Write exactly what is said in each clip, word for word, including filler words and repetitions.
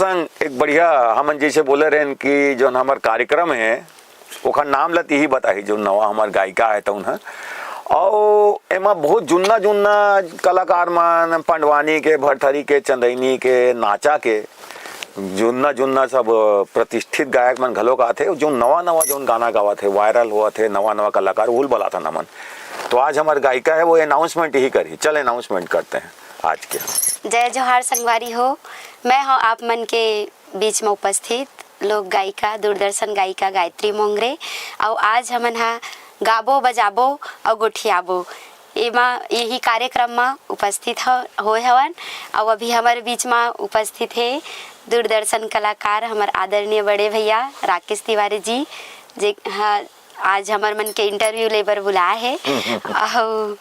संग एक बढ़िया, हमन जैसे बोले रहेन कि जोन हमर कार्यक्रम हे, ओखर नाम ल तिही बताही, जो नवा हमर गायिका हे तउन ह। अउ एमा बहुत जुन्ना-जुन्ना कलाकार मन, पंडवानी के, भरथरी के, चंदैनी के, नाचा के, जुन्ना-जुन्ना सब प्रतिष्ठित गायक मन घलोक आथे। जो नवा-नवा जोन गाना गावत हे, वायरल होवत हे, नवा-नवा कलाकार, उहू ल बलाथन हमन। तो आज हमर गायिका हे, वो announcement ही करही। चल, announcement करते हैं आज के। जय जोहार संगवारी हो, मैं हूँ आप मन के बीच में उपस्थित लोक गायिका, दूरदर्शन गायिका गायत्री मोंगरे। अउ आज हमन ह गाबो, बजाबो अउ गोठियाबो, एमा, यही कार्यक्रम म उपस्थित ह-, होए हवन। अउ अभी हमर बीच म उपस्थित हे दूरदर्शन कलाकार, हमर आदरणीय बड़े भैया राकेश तिवारी जी, जे ह आज हमर मन के interview ले बर बुलाए हे। अउ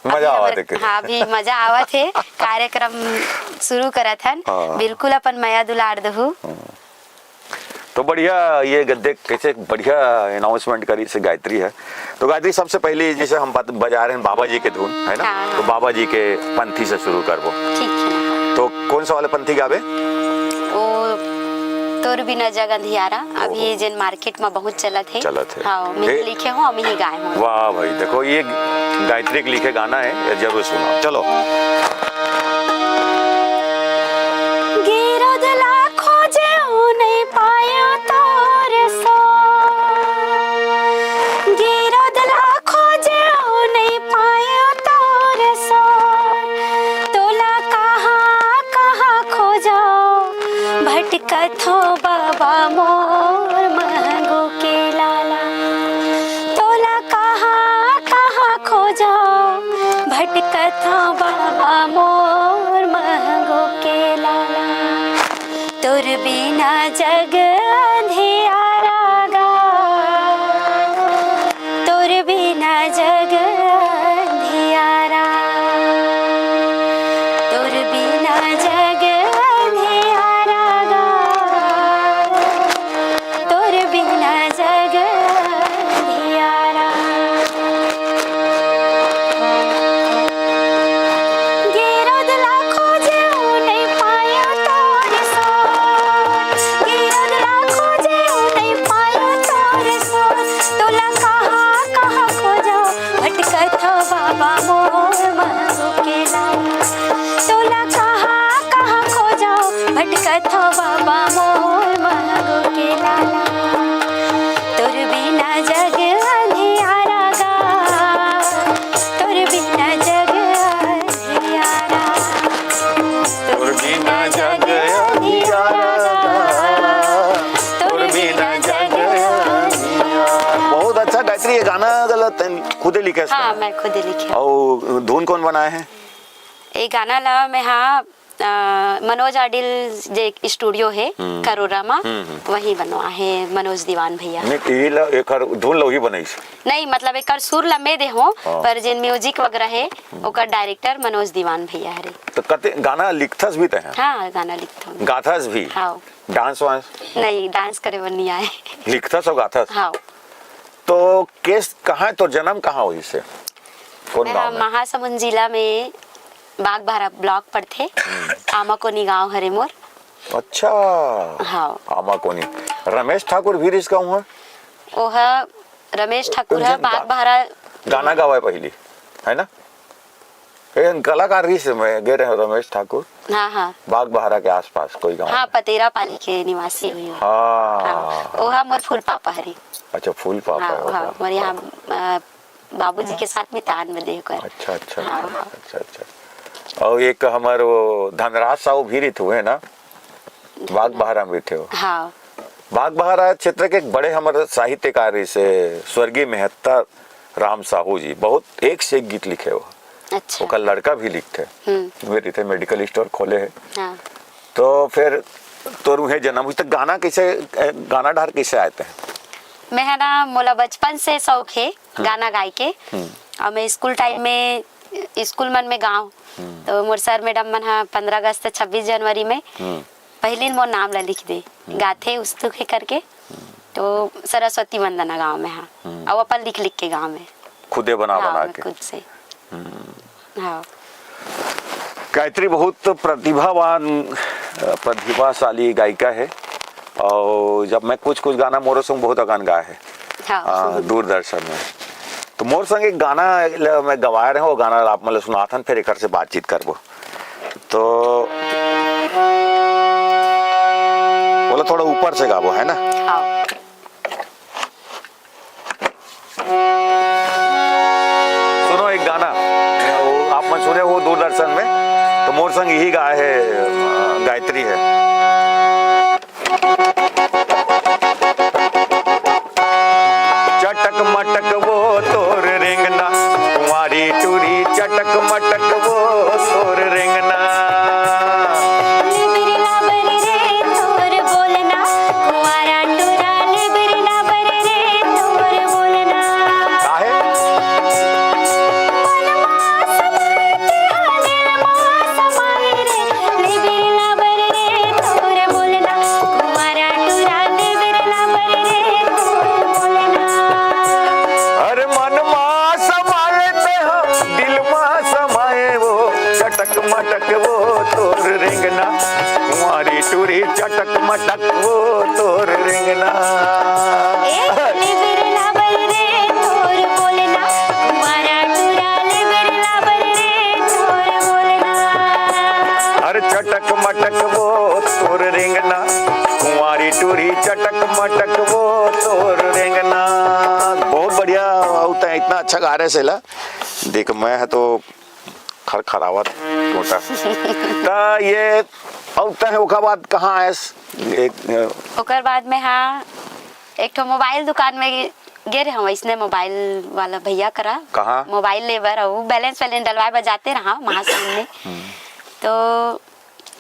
मजा अभी आवत हमर, हे के? हाँ, अभी मजा आवत हे। कार्यक्रम शुरू करत हन। हाँ। बिल्कुल अपन मया दुलार दहू। तो बढ़िया, ये ग-, देख कैसे बढ़िया announcement करिस गायत्री ह। तो गायत्री, सबसे पहले जैसे हम बात बजा रहे हैं बाबा जी के धुन, है ना? हाँ, तो हाँ। बाबा जी के पंथी से शुरू करबो। ठीक है। तो कौन सा वाला पंथी गाबे? ओ, तोर बिना जग अंधियारा, अभी ओहो। जेन market में बहुत चलत हे। चलत हे। हाँ, मैं ए- लिखे हूँ, हम ही गाए हूँ। वाह भाई, देखो ये गायत्री के लिखे गाना है, ये जरूर सुनाओ। चलो। गिरद ला खोजेउ नइ पाएउ तोर सोर। गिरद ला खोजेउ नइ पाएउ तोर सोर। तोला कहाँ, कहाँ खोजो, भटकत हो बाबा मोर महंगो के लाला। तोला कहाँ, कहाँ खोजो, भटकत हो बाबा मोर महंगो के लाला। तोर बिना जग अंधियारा गा, तोर बिना जग अंधियारा, तोर बिना जग अंधियारा गा, तोर बिना जग अंधियारा। गिरद ला खोजेउ नइ पाएउ तोर सोर। गिरद ला खोजेउ नइ पाएउ तोर सोर। तोला कहाँ, कहाँ खोजो, भटकत हो बाबा मोर महंगो के लाला। तोला कहाँ, कहाँ खोजो, भटकत हो बाबा मोर महंगो के लाला। तोर बिना जग अंधियारा गा, तोर बिना जग अंधियारा। तोर बिना जग अंधियारा गा, तोर बिना जग अंधियारा। बहुत अच्छा गायत्री, ये गाना गलत है, खुदे लिखे इसका? हाँ, मैं खुदे लिखे। और धुन कौन बनाए हैं? ये गाना ला मैं, हाँ, अ, मनोज आडिल जे एक studio हे हम्म। करोरा मा, हम्म, हम्म। वही बनवा हे मनोज दीवान भैया। नहीं, ये ला, एकर धुन ला वही बनाइस। नहीं, मतलब एकर सुर ला मैं दे हो, हाँ। पर जेन music वगैरह हे, हम्म। ओकर director मनोज दीवान भैया हरे। तो कते गाना लिखथस भी तैं? हाँ, गाना लिखथों। गाथस भी? हाँ। Dance वांस? नहीं, dance करे बर नहीं आए। लिखथस अउ गाथस? हाँ। तो केस कहाँ, तोर जन्म कहाँ होइस हे? कौन मैं गाँव में? महासमुंद जिला में बागबाहरा block पड़थे। हम्म। आमाकोनी गांव हरे मोर। अच्छा। हाँ। आमाकोनी। रमेश ठाकुर भी रिहिस का उहाँ? ओह रमेश ठाकुर ह उनके गा-, बागबाहरा। गाना गावय पहिली, है ना? एक कलाकार रिहिस, मैं गे रहे रमेश ठाकुर। हाँ, हाँ। बागबाहरा के आसपास कोई गाँव हाँ, में। पतेरा पाली के निवासी हुई। हाँ। हाँ, ओह मोर फूल पापा हरे। अच्छा, फूल पापा हाँ, है हाँ, ओकर। मोर यहाँ, अ, बाबूजी के साथ में तान बदे ओकर। अच्छा, अच्छा, हाँ, अच्छा, हाँ। अच्छा, अच्छा। अउ एक हमर वो धनराज साहू भी रिहिस हुए ना, बागबाहरा में बइठे हो। हाँ। बागबाहरा क्षेत्र के एक बड़े हमर साहित्यकार रिहिस हे स्वर्गीय मेहता राम साहू जी, बहुत एक से एक गीत लिखे हो। अच्छा। ओकर लड़का भी लिखथे। हम्म। वे रिहिस हे medical store खोले हे। हाँ। तो फिर तोर उहें जन्म होइस, तो गाना कैसे, ए, गाना डहर कैसे आए तैं? मैं ह ना, मोला बचपन से शौक हे हम्म। गाना गाए के। हम्म। अउ मैं school time में, school मन में गाँव, हम्म। तो मोर sir madam मन ह पंद्रह अगस्त, छब्बीस जनवरी में हम्म। पहिली मोर नाम ला लिख दे, हम्म। गाथे उस्तुक हे करके, हम्म। तो सरस्वती वंदना गाँव में, हाँ। हम्म। अउ अपन लिख लिख के गाँव में। खुदे बना हाँ, बना मैं के। खुद से। हम्म। हाँ। गायत्री बहुत प्रतिभावान प्रतिभाशाली गायिका हे। अउ जब मैं कुछ कुछ गाना मोरो संग बहुत अकन गाए हे। हाँ। हाँ, दूरदर्शन में। तो मोर संग एक गाना ल मैं गवाए रहे, वो गाना ला आप मन ल सुनाथन, फिर एकर से बातचीत करबो। तो बोला थोड़ा ऊपर से गाबो, है ना? हाँ। सुनो एक गाना, वो आप मन सुने हो दूरदर्शन में, तो मोर संग यही गाए हे, अ, गायत्री हे। चटक मटक वो तोर रेंगना, कुंवारी टूरी चटक मटक वो तोर रेंगना। लिबिर लाबर रे तोर बोलना, कुंवारा टूरा लिबिर लाबर रे तोर बोलना। काहे? मन मा समाए ते हा दिल मा समाए रे, लिबिर लाबर रे तोर बोलना, कुंवारा टूरा लिबिर लाबर रे तोर बोलना। अरे मन मा समाए ते हा दिल मा समाए वो, चटक मटक वो तोर रेंगना, कुंवारी टूरी चटक मटक वो तोर रेंगना। ए, लिबिर लाबर रे तोर बोलना, कुंवारा टूरा लिबिर लाबर रे तोर बोलना। अरे चटक मटक वो तोर रेंगना, कुंवारी टूरी चटक मटक वो तोर रेंगना। बहुत बढ़िया, अउ तैं इतना अच्छा गा रहे सेला। देख, मैं ह तो खरखरावत टोटा। त ये, अउ तैं ओकर बाद कहाँ आयस? एक, अ, ओकर बाद में, हाँ, एक ठो मोबाइल दुकान में गे रहे हूँ, इसने मोबाइल वाला भैया करा। कहाँ? मोबाइल ले बर, वो बैलेंस वैलेंस डलवाए बर जाते रहा महासमुंद में। हम्म। तो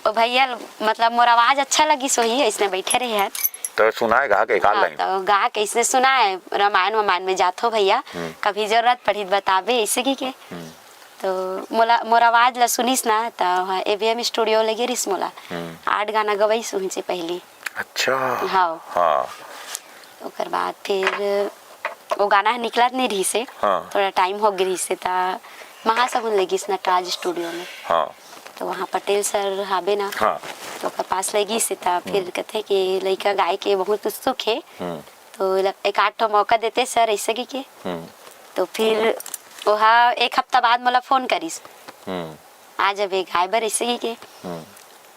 ओ भैया, मतलब, मोर आवाज अच्छा लगिस होही, अइसने बइठे रहे हन। तो सुनाए गा के एकाध हाँ, लाइन? तो गा के अइसने सुनाए, "रामायण वामायण में जाथो भैया, हम्म। कभी जरूरत पड़ही त बताबे," अइसे कहिके। हम्म। तो मोला, मोर आवाज ला सुनिस ना, त वहाँ एवीएम स्टूडियो ले गे रिहिस मोला। हम्म। आठ गाना गवइस उहिंचे पहिली। अच्छा। हाँ। हाँ। ओकर बाद फिर वो गाना ह निकलत नइ रिहिस हे, हाँ। थोड़ा टाइम हो गे रिहिस हे, त महासमुंद ले गिस नटराज स्टूडियो में। हाँ। तो वहाँ पटेल सर हाबे ना, हाँ। तो ओकर पास ले गिस हे, त फिर हम्म। कथे कि लइका गाए के बहुत उत्सुक हे, हम्म। तो ल-, एक आध ठो मौका देते सर, अइसे कहिके। हम्म। तो फिर ओहा एक हफ्ता बाद मोला फोन करिस। हम्म। आ जाबे गाए बर, अइसे कहिके। हम्म।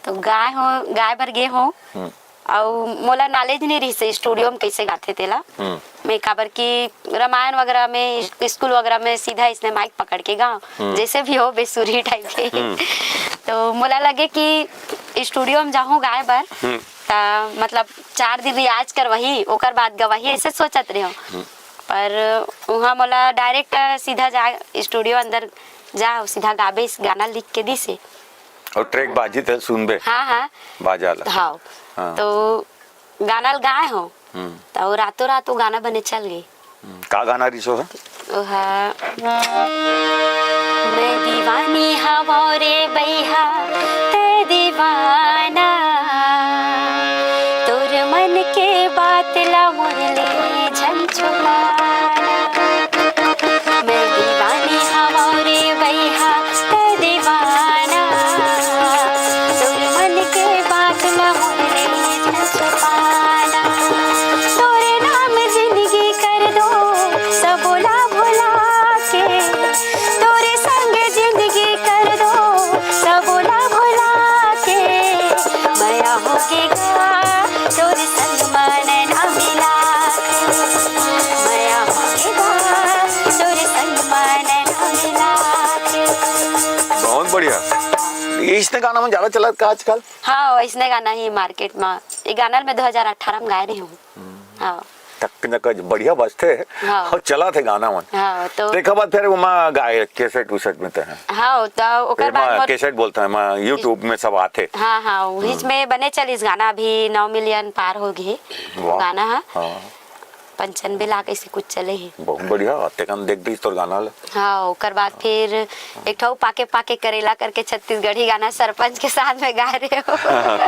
तो गाए हो, गाए बर गे हो, हम्म। अउ मोला नॉलेज नइ रिहिस हे स्टूडियो में कइसे गाथे तेला। हम्म। मैं काबर कि रामायण वगैरह में, स्कूल वगैरह में सीधा अइसने माइक पकड़ के गाओ, हम्म। जइसे भी हो बेसुरी टाइप के। हम्म। तो मोला लगे कि स्टूडियो में जाहूँ गाए बर, हम्म। त मतलब चार दिन रियाज करवाही, ओकर बाद गवाही, अइसे सोचत रहे हो। हम्म। पर उहाँ मोला डायरेक्ट सीधा जा स्टूडियो अंदर जा, सीधा गाबे, इस गाना लिख के दिस हे। अउ ट्रैक बाजी त सुनबे। हाँ, हाँ। बाजा ला। हाँ। हाँ। तो गाना ल गाए हो, हम्म। त वो रातों रात वो गाना बने चल गे। हम्म। का गाना रिहिस ओ ह? ओ ह, मैं दीवानी हवौं रे बइहा, तै दीवाना, तोर मन के बात ला मोर ले झन छुपाना। मैं दीवानी हवौं रे बइहा, तै दीवाना, तोर मन के बात ला मोर ले झन छुपाना। तोरे नाम जिंदगी कर दो, सबोला भुला के। तोरे संग जिंदगी कर दो, सबोला भुला के। मया होगे गा, तोरे संग मा नैना मिला के। मया होगे गा, तोरे संग मा नैना मिला के। बहुत बढ़िया। ये इसने गाना मन ज्यादा चलत का आजकल? हाँ, इसने गाना ही मार्केट में। ये गाना मैं दो हज़ार अठारह में गाए रही हूँ। हम्म। हाँ। तक न कर बढ़िया बजथे। हाँ। अउ चलत हे गाना मन। हाँ, तो तेकर बाद फिर ओमा गाए कैसेट वैसेट में ते हैं। हाँ, तो ओकर एमा बाद मोर कैसेट बोलथे, एमा YouTube में सब आथे। हाँ, हाँ, उहीच हम्म। में बने चलिस गाना, अभी नौ मिलियन पार हो गे वाह। गाना ह। हाँ। पंचानबे लाख अइसे कुछ चले हे। बहुत बढ़िया, तेकन देख दिस तोर गाना ल। हाँ, ओकर बाद फिर एक ठो पाके पाके करेला करके छत्तीसगढ़ी गाना सरपंच के साथ में गाए रहे हो।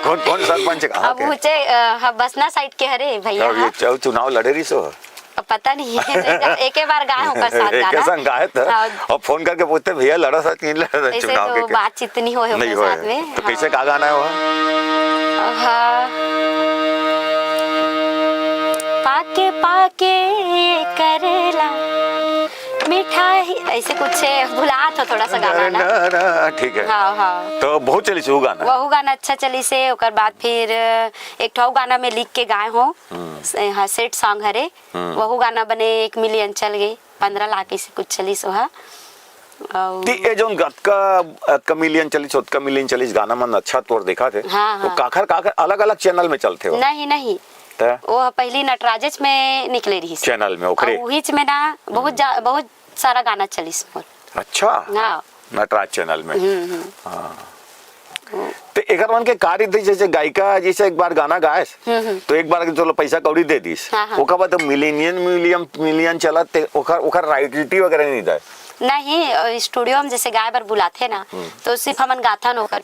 कौन, कौन सरपंच, कहाँ अब के? मुझे, अ, ह-, बसना साइड के हरे भैया अब ये ह। चौ-, चुनाव लड़े रहिस हो? अब पता नहीं है, नहीं जा-, एके बार गाए ओकर साथ एक गाना। संग गाए त। हाँ। अब फोन करके पूछते, "भैया, लड़ा था कि नहीं लड़ा था ऐसे चुनाव तो के?" बातचीत नहीं होए ओकर नहीं होए। साथ में। तो कैसे हाँ। का गाना है वो? हाँ। पाके पाके करेला मिठाई, ऐसे कुछ है, भुलात हो थोड़ा सा गाना ना। ना, ना, ठीक है। हाँ, हाँ। तो बहुत चलिस वो गाना। वहू गाना अच्छा चलिस हे, ओकर बाद फिर एक ठो गाना में लिख के गाए हो। हम्म। से-, हाँ, सेट सॉन्ग हरे। हम्म। वहू गाना बने एक मिलियन चल गए, पन्द्रह लाख ऐसे कुछ चलिस ओहा। अउ ती ए जौन अतका, अतका मिलियन चलिस, ओतका मिलियन चलिस, गाना मन अच्छा तोर देखा थे। हाँ, वो हाँ। काखर, काखर अलग-अलग चैनल में चलथे वो? नहीं, नहीं। त? वो पहली नटराजच में निकले रहिस। चैनल में, ओकरे? अउ उहीच में ना, बहुत हम्म। जा-, बहुत सारा गाना चलिस मोर। अच्छा। हाँ। नटराज चैनल में। हम्म, हम्म। हाँ। हम्म। तो एकर मन के का रहिथे, जैसे गायिका जैसे एक बार गाना गायस, हम्म, हम्म। तो एक बार के चलो पैसा कौड़ी दे दिस। हाँ, हाँ। ओकर बाद तो मिलियन, मिलियन, मिलियन चलत, ते ओकर, ओकर रॉयल्टी वगैरह नहीं दे। नहीं, अ, स्टूडियो में जैसे गाए बर बुलाथे ना, हम्म। तो सिर्फ हमन गाथन ओकर।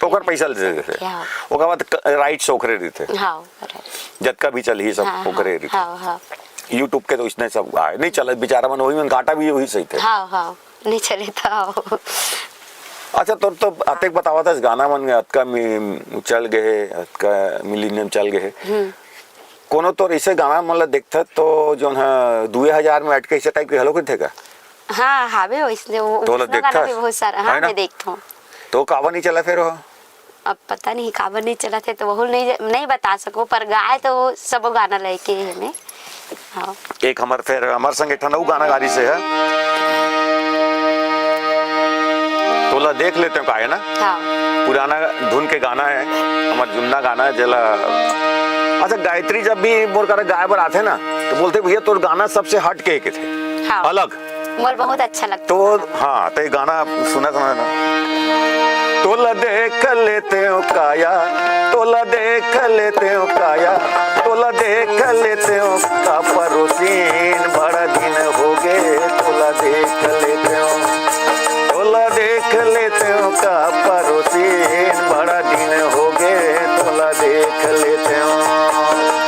ओकर पैसा ले देथे। हाँ। ओकर बाद क-, राइट्स ओकरे रहिथे। हाँ, ओकरे। जतका भी चलही सब हाँ, ओकरे हाँ, रहिथे। हाँ, हाँ। YouTube के तो इसने सब आए, नहीं चलत, बेचारा मन वही मन घाटा भी वही सही थे। हाँ, हाँ। नहीं चले था। अच्छा, तोर तो अतेक बतावत हस, गाना मन अतका मि-, चल गए हे, अतका मिलियन चल गए हे। हम्म। कोनो तोर ऐसे गाना मन ला देखथस तो जौन ह दुए हजार में अटके, ऐसे टाइप के घलो कुछ थे का? हाँ, हावे वैसने, वो तोला वैसनो गाना देखथस? भी बहुत सारा, हाँ, है ना? मैं देखथों। तो काबर नहीं चला फिर वो? अब पता नहीं काबर नहीं चलत हे, तो वहू नहीं, नहीं बता सको, पर गाए तो वो सबो गाना लेके हे मैं। हाँ। एक हमर फिर हमर संग एक ठन अउ गाना गारी से है, तोला देख लेते हो का है ना? हाँ। पुराना धुन के गाना है, हमर जुन्ना गाना है, जेला, अच्छा, गायत्री जब भी मोर करा गाए बर आथे ना, तो बोलथे, "भैया, तोर गाना सबसे हट के, के थे, हाँ। अलग।" मोर बहुत अच्छा लगता तो है। हाँ, तो ये गाना सुना, सुना ना। तोला देख लेते हो काया, तोला देख लेते हो काया, तोला देख लेते हो का परोसीन, बड़ा दिन हो गए तोला देख लेते हो। तोला देख लेते हो का परोसीन, बड़ा दिन हो गए तोला देख लेते हो।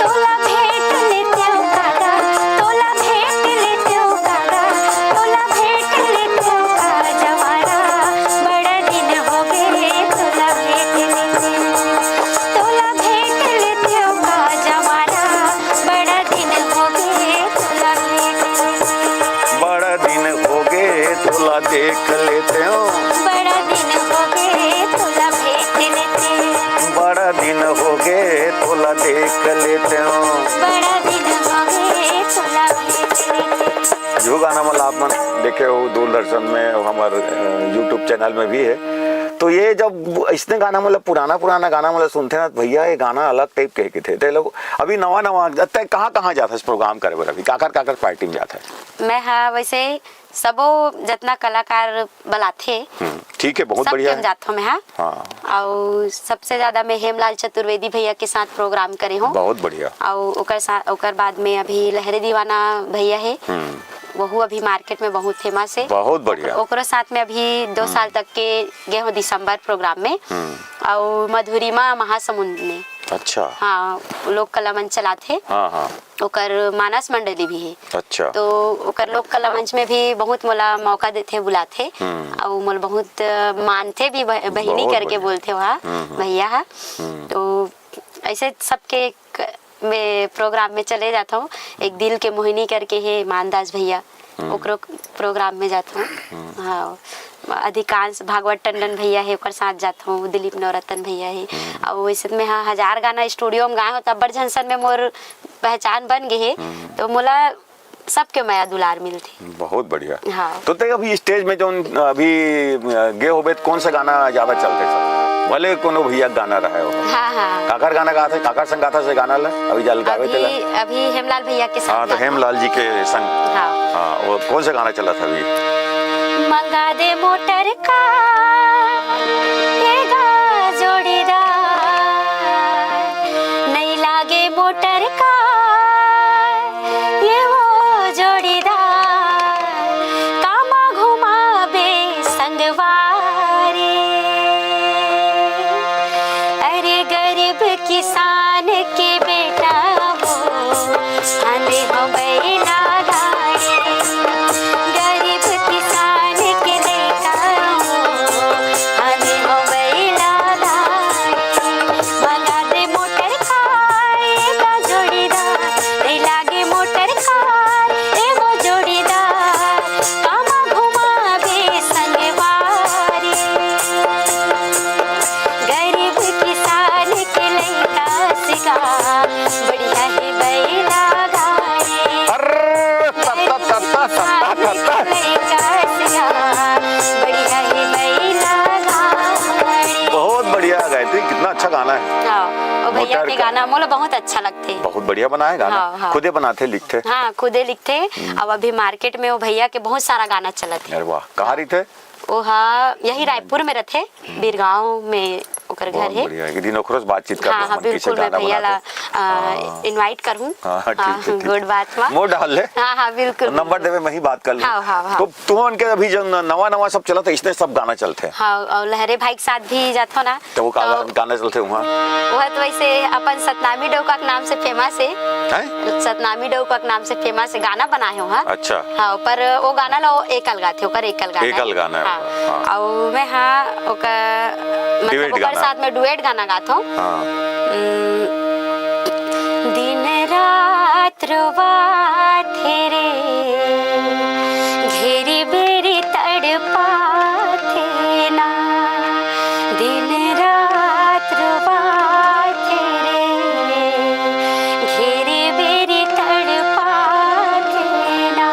तोला भेंट लेते हो काका, तोला भेंट लेते हो काका, तोला भेंट लेते हो का जवाना, बड़ा दिन हो गए तोला भेंट लेते हो। तोला भेंट लेते हो का जवाना, बड़ा दिन हो गए तोला भेंट लेते हो। बड़ा दिन हो गए तोला देख लेते हो। बड़ा दिन हो गए तोला भेंट लेते हो। बड़ा दिन हो गए तोला देख लेते हो। बड़ा दिन हो गए तोला भेंट लेते हो। जो गाना मन आप मन देखे हो दूरदर्शन में, हमर, अ, YouTube चैनल में भी है। तो ये जब इसने गाना मतलब पुराना, पुराना गाना मतलब सुनथे ना, भैया ये गाना अलग टाइप के, के थे। ते लोग अभी नवा, नवा, तै कहाँ, कहाँ जाथस प्रोग्राम करे बर अभी? काकर, काकर पार्टी में जाथस? मैं हा वैसे सबो जतना कलाकार बलाथे, हम्म, ठीक है, बहुत सबके बढ़िया हम है। जाथों मैं हा। हाँ। अउ सबसे ज्यादा मैं हेमलाल चतुर्वेदी भैया के साथ प्रोग्राम करे हूँ। बहुत बढ़िया। अउ ओकर सा-, ओकर बाद में अभी लहरे दीवाना भैया है, हम्म। वहू अभी मार्केट में बहुत फेमस है। बहुत बढ़िया। ओकरो साथ में अभी दो हम्म। साल तक के गे हो दिसंबर प्रोग्राम में। हम्म। अउ मधुरिमा महासमुंद में। अच्छा। हाँ, लोक कला मंच चलाथे। हाँ, हाँ। ओकर मानस मंडली भी है। अच्छा। तो ओकर लोक कला मंच में भी बहुत मोला मौका देथे, बुलाथे। हम्म। अउ मोला बहुत, अ, मानथे भी, बह-, बहिनी बहुत करके बढ़िया। बोलथे वहाँ, हम्म, हम्म। भैया हा। हम्म। तो ऐसे सबके एक में प्रोग्राम में चले जाता हूँ। एक दिल के मोहिनी करके है मानदास भैया, हम्म। ओकरो प्रोग्राम में जाता हूँ। हम्म। हाँ, अधिकांश भागवत टंडन भैया है, ओकर साथ जाता हूँ, दिलीप नवरत्न भैया है। हम्म। और वैसे तो मैं, हाँ, हजार गाना स्टूडियो में गाए हूँ, तब बड़ झनसन में मोर पहचान बन गए है। हम्म। तो मोला सबके मया दुलार मिलथे। बहुत बढ़िया। हाँ। तो ते अभी स्टेज में जौन अभी गे होबे, त कौन सा गाना ज्यादा चलथे सब? भले कोनो भैया के गाना रहे हो। हाँ, हाँ। काकर गाना गाथे, काकर संग गाथा से गाना ला, अभी जाल गावे तेला। अभी, अभी हेमलाल भैया के साथ हाँ, तो गाता हूँ। हेमलाल जी के संग। हाँ। हाँ, वो कौन सा गाना चला था अभी? मंगा दे मोटर का, ये गा जोड़ीदार, नहीं लागे मोटर का, ये वो जोड़ीदार, कामा घुमाबे संगवारी। अरे गरीब किसान के बेटा हो, आंदे हो बैला। बढ़िया ही बैला गाड़ी। अरे, तत्ता, तत्ता, तत्ता, तत्ता। लइका सिया, बढ़िया ही बैला गाड़ी। बहुत बढ़िया गायत्री, कितना अच्छा गाना है। हाँ, वो भैया मोटर के का। गाना मोला बहुत अच्छा लगथे। बहुत बढ़िया बनाए गाना। हाँ, हाँ। खुदे बनाथे, लिखथे। हाँ, खुदे लिखथे। अब अभी मार्केट में वो भैया के बहुत सारा गाना चलत हे। अरे वाह, कहाँ रहिथे? वो हा यही रायपुर में रहिथे, बीरगांव में ओकर घर बहुत हे। बढ़िया, एक दिन ओकरो से बातचीत कर हाँ, लो, हाँ, मन कइसे बिल्कुल, मैं गाना भैया ला, बनाथे। अ, हाँ। Invite करहूँ। हाँ, ठीक हाँ, हे, ठीक हे। Good बात बा। मोर डाल ले। हाँ, हाँ, बिल्कुल, नंबर बिल्कुल। देवे, मैं ही बात कर लूँ। हाँ, हाँ, हाँ। तो तुमन के अभी जो न-, नवा नवा सब चलत हे, इसने सब गाना चलथे। हाँ, और लहरे भाई के साथ भी जाथो ना, तो वो का तो गाना चलथे वहाँ? वो तो वैसे अपन सतनामी डौका के नाम से famous हे। हैं? सतनामी डौका के नाम से famous हे, गाना बनाए हो, हाँ। अच्छा। हाँ, पर वो गाना ला वो एकल गाथे, ओकर एकल गाना एकल हे। गाना हे, हाँ। हाँ। अउ मैं, हाँ, ओकर, मतलब, duet ओकर गाना। साथ में duet गाना गाथो। हाँ। उम, दिन रात रोवाथे रे, घेरी बेरी तड़पाथे ना, दिन रात रोवाथे रे, घेरी बेरी तड़पाथे ना,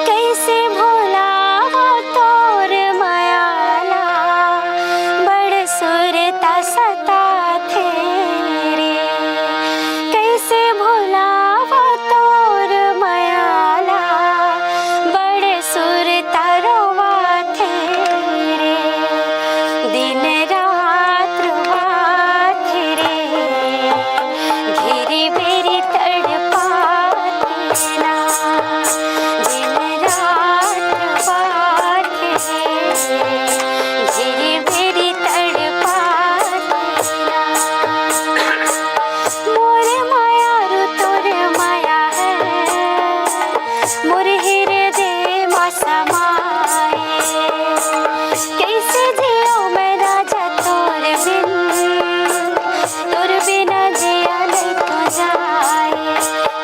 कइसे भुलावो तोर मया ला, बड़ सुरता सताथे रे, कइसे भुलावो तोर मया ला, बड़ सुरता रोवाथे रे, दिन रात रोवाथे रे, घेरी बेरी तड़पाथे ना, दिन रात रोवाथे रे, घेरी बेरी तड़पाथे ना। मोर मया रू तोर मया हे, मोर हिरदे मा समाए। कइसे जियो मैं राजा तोर बिन, तोर बिना जिया नइ तो जाए।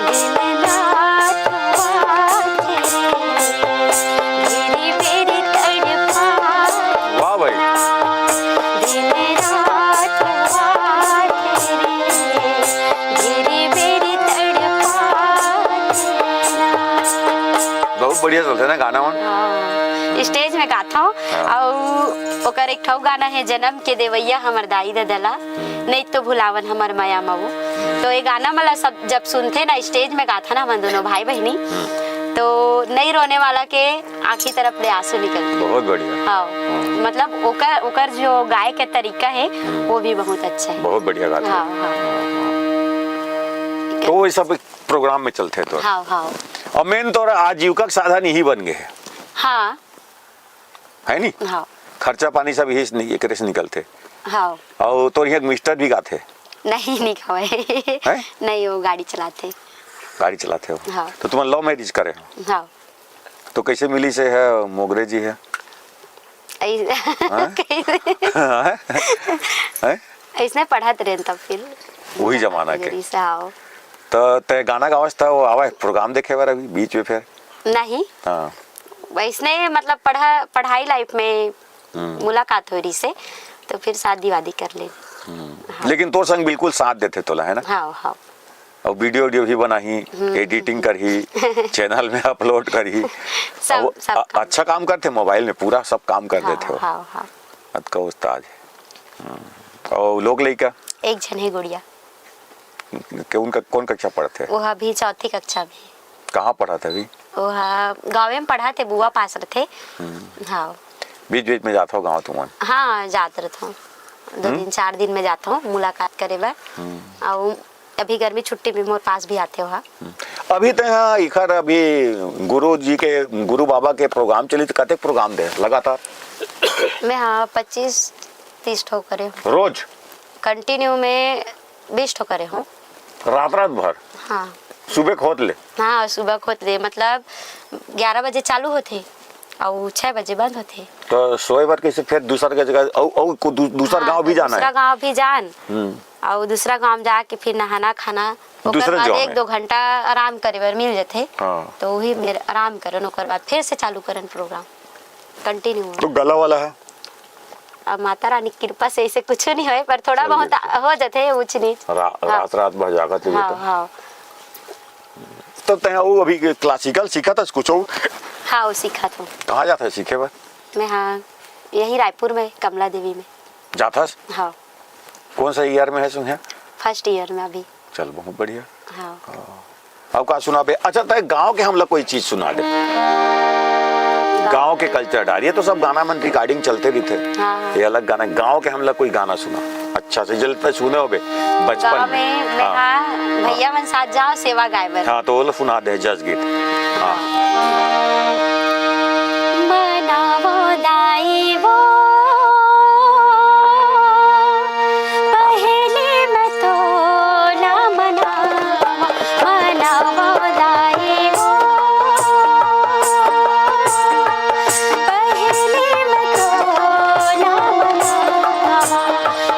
दिन रात रोवाथे रे, घेरी बेरी तड़पाथे वाह भाई। ना, दिन रात रोवाथे रे, घेरी बेरी तड़पाथे ना। बहुत बढ़िया चलथे ना गाना मन। हाँ, stage में गाथो। हाँ। अउ ओकर एक ठो गाना हे, जनम के देवैया हमर दाई ददा ला, नइ तो भुलावन हमर मया मा वो। तो ये गाना मला सब जब सुनथे ना, stage में गाथन हमन दोनों भाई बहिनी, तो नइ रोने वाला के आँखी तरफ ले आंसू निकलथे। बहुत बढ़िया। हाँ, हाँ। मतलब ओकर, ओकर जो गाए के तरीका हे, वो भी बहुत अच्छा हे। बहुत बढ़िया गाथे। हाँ, हाँ। तो वो सब program में चलथे तो। हाँ, हाँ। अउ main तोर आजीविका के साधन यही बन गे हे। हाँ। हे नी? हाँ। खर्चा पानी सब यही से नि-, एकरे से निकलथे। हाँ। अउ तोर इहाँ के mister भी गाथे? नहीं, नइ गावय। हैं? नहीं, वो गाड़ी चलाथे। गाड़ी चलाथे हो? हाँ। तो तुमन love marriage करे हो? हाँ। तो कइसे मिलिस हे मोगरे जी हे? ऐस-, हाँ? कइसे? हाँ? हैं? अइसने पढ़त रहेन तब फिर। वही जमाना के। जरी से, हाँ। तो तैं गाना गावस त वो आवय program देखे बर अभी बीच में फिर? नहीं। हाँ। वैसने मतलब पढ़ा-, पढ़ाई life में हम्म। मुलाकात होय रहिस हे, तो फिर शादी वादी कर ले। हम्म। हाँ। लेकिन तोर संग बिल्कुल साथ देथे तोला, है ना? हाँ, हाँ। अउ video, video भी बनाही, हम्म। Editing करही, channel में upload करही। सब, अउ सब अ-, काम। अच्छा काम करथे, mobile में पूरा सब काम कर हाँ, देथे हो। हाँ, हाँ। अतका उस्ताद हे। हम्म। अउ लोग लइका? एक झन हे गुड़िया। के उनका कौन कक्षा पढ़थे? वो अभी चौथी कक्षा में। कहाँ पढ़त हे अभी? वो हा गाँवे में पढ़त हे, बुआ पास रथे। हम्म। हाँ। बीच-बीच में जात हो गाँव तुमन? हाँ, जात रथों। दो हम्म? दिन, चार दिन में जात हो मुलाकात करे बर। हम्म। अउ अभी गर्मी छुट्टी में मोर पास भी आथे हो हा। हम्म। अभी तो यहाँ इखर अभी गुरु जी के, गुरु बाबा के program चली, तो कतेक program दे लगातार? मैं हाँ पच्चीस तीस ठो करे हूँ। रोज? Continue में बीस ठो करे हूँ। रात रात भर? हाँ। सुबह खोत ले? हाँ, सुबह खोत ले, मतलब ग्यारह बजे चालू होथे अउ छः बजे बंद होथे। तो सोए बर कैसे फिर दूसर के जगह, अउ, अउ को दू-, दूसर हाँ, गांव भी तो जाना दूसरा है? गांव भी जान, हम्म। अउ दूसरा गांव जाके फिर नहाना खाना, ओकर दूसरे बाद गांव एक में? दो घंटा आराम करे बर मिल जथे। हाँ। तो वही मेर आराम करन, ओकर बाद फिर से चालू करन program, continue। तो गला वाला है? अब माता रानी के कृपा से ऐसे कुछ नहीं होए, पर थोड़ा चल बहुत बिल्कुल। हो जाते हैं ऊंच नीच। रा-, हाँ। रात रात भर जागत रही हाँ, तो। हाँ। तो तैं वो अभी क्लासिकल सीखत हस कुछ? हाँ, वो सीखत हूँ। कहाँ जात है सीखे बर? मैं, हाँ, यही रायपुर में कमला देवी में। जात हस? हाँ। कौन सा ईयर में है सुनिया? फर्स्ट ईयर में अभी। चल, बहुत बढ़िया। हाँ। हाँ। अब का सुनाबे? अच्छा, तैं गांव के हमला कोई चीज सुना दे। गांव के कल्चर डार, ये तो सब गाना मन रिकॉर्डिंग चलते रहिथे। हाँ। ये अलग गाना, गांव के हमला कोई गाना सुना अच्छा से, जल तैं सुने होबे बचपन गाँव में। में, में हाँ। हाँ, भैया मन साथ जाओ सेवा गाए बर। हाँ, तो वो लो सुना दे जस गीत। हाँ। मनावो दाई वो, पहली मैं तो ना मनावा, मनावो दाई वो, पहली मैं तो ना मनावा।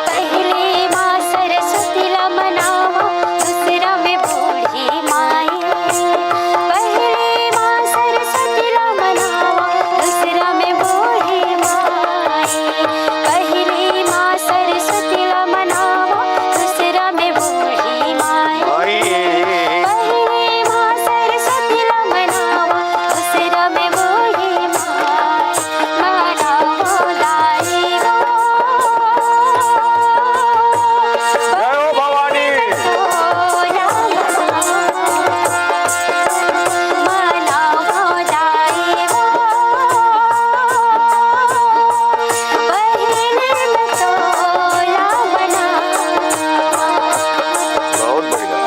पहली माँ सरस्वती ला मनावा, दूसरा में बूढ़ी माई। पहली माँ सरस्वती ला मनावा, दूसरा में बूढ़ी माई। पहली माँ सरस्वती ला मनावा, दूसरा में बूढ़ी माई। माई। पहली माँ सरस्वती ला मनावा, दूसरा में बूढ़ी माई। जय हो भवानी। बहुत बढ़िया।